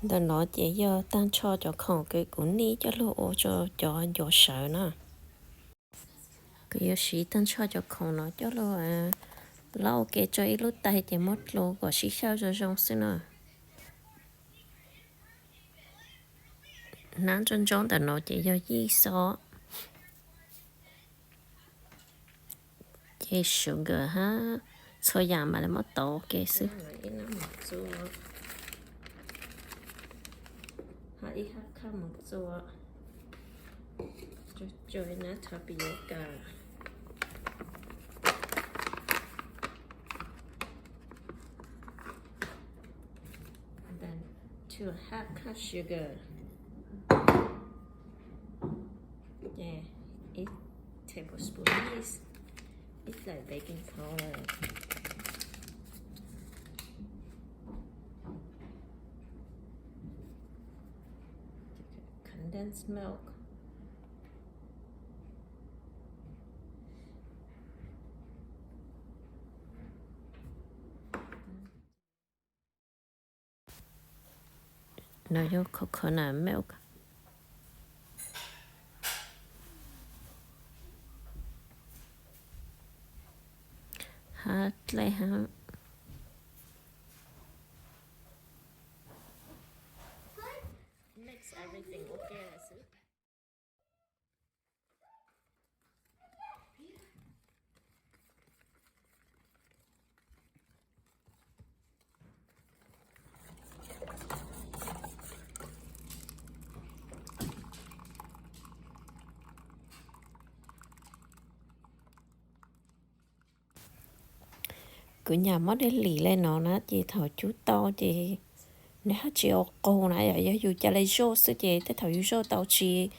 Ntawm no ces yog tag nrho cov khoom uas kuv nij coj los ua rau cov ncuav sawv na. Kuv yuav siv tag nrho cov khoom no coj los lab ua ke rau ib lub tais ces muab dlua kom sib xyaw zoo zoo xwb na. Hnab ntsob ntsob ntawm no ces yog yij xob, ces sugar hab txhua yam mam li muab tov ua ke xwb. Hab ib hab khaj mus txua, tsuag tsuag ib nab tapioca. Then two half cup sugar. Ces ib tablespoon yeast, ib daim baking powder, condensed milk. No yog coconut milk. Hab dlej hab. Mix everything ua ke lawm xwb. Kuv nyam muab dej lim le no na ces thaum cub tau ces nws haj tsis ua qus na yom. Yog yus ca le zoj xwb ces tej thaum yus zoj tau tsis,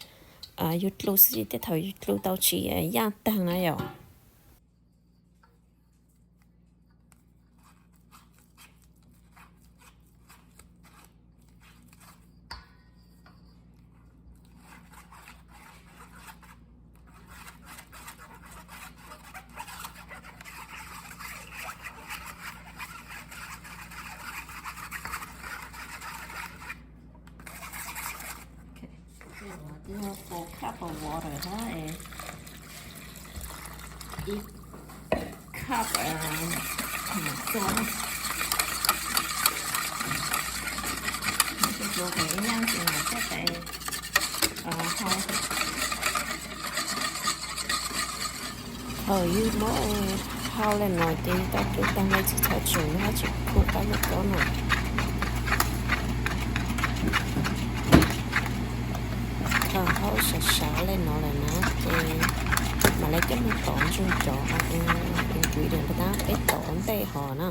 yus dlu xwb ces tej thaum yus dlu tau tsis yaj taag na yom. Four cup of water hab, ib cup mov txua na. Tsuas kom ib nyab ces mam coj tes hau. Thaum yus muab hau le no ces tau cub tag nrho tsis txhob tsum, nws haj tsis khu qab nyob rau no. Thaum hau sawv sawv le no lawm na ces mam li coj mus tov ntsug cov ingredient tab peb tov ua ntej hos na.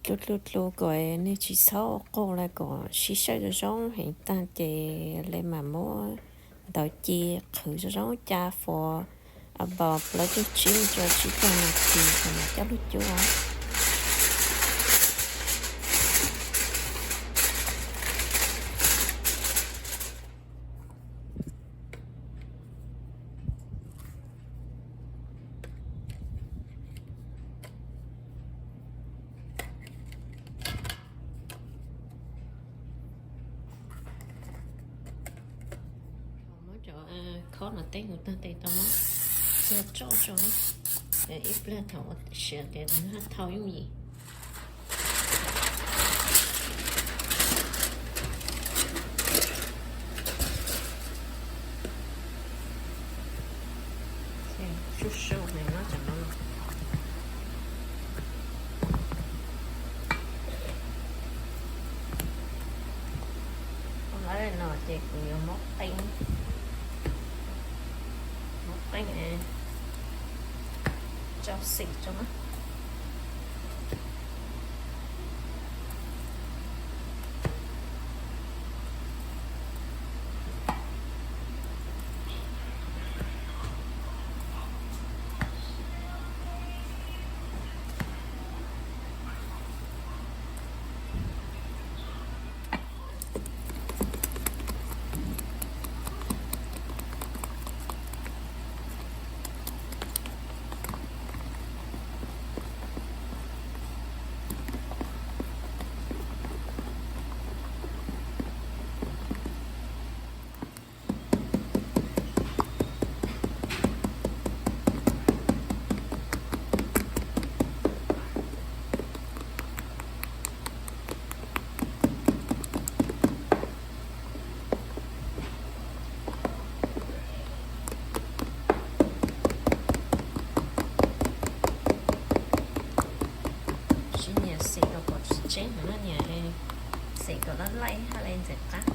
Dlu dlu dlu kom nws tsis txhob qus los kom sib xyaw zoo zoo heev tag ces le mam muab ntawv ci qhwv zoo zoo ca for about plaub caug tsib mus rau tsib caug nas this ces mam coj lug cuab. Muab cov khob no teb mus tag tes tau muab txua roj tso, ib pliag thaum ua siav tes tau haj thau yooj yim. Su su ne no cov no. No ces kuv yuav muab qeej, muab qeej rau xim rau na. Sib nyiam xim kom tsis tseb no na, nyiam xim kom laj laij haj li ntxim qab.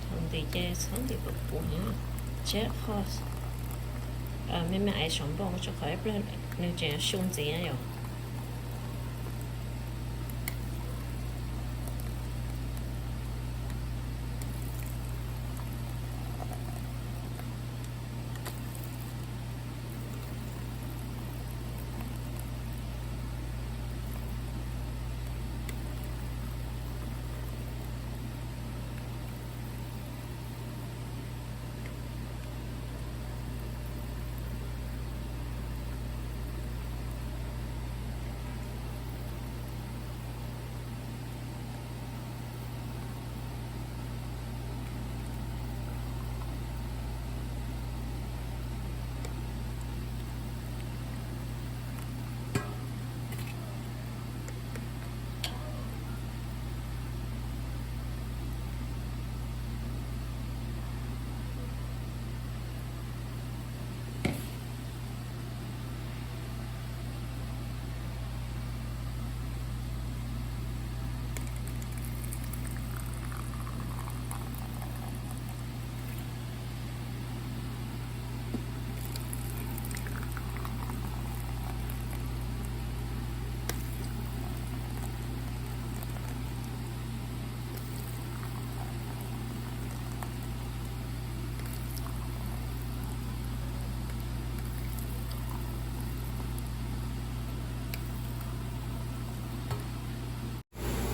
Thaum ntim ces txhob ntim puv puv, tseb qho me me aiv saum npoo rau qhov ib pliag nws tseem su ntxiv na yom.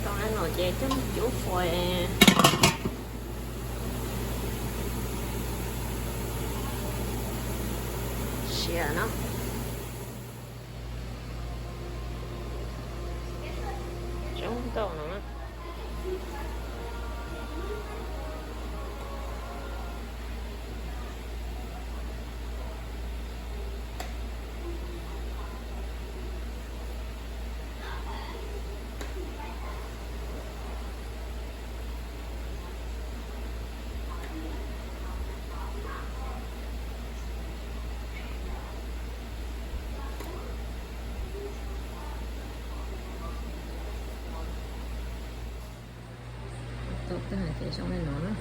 Tau no ces coj mus cub qhuav siav no. Coob ntau no. Tau tag ces zoo li no na.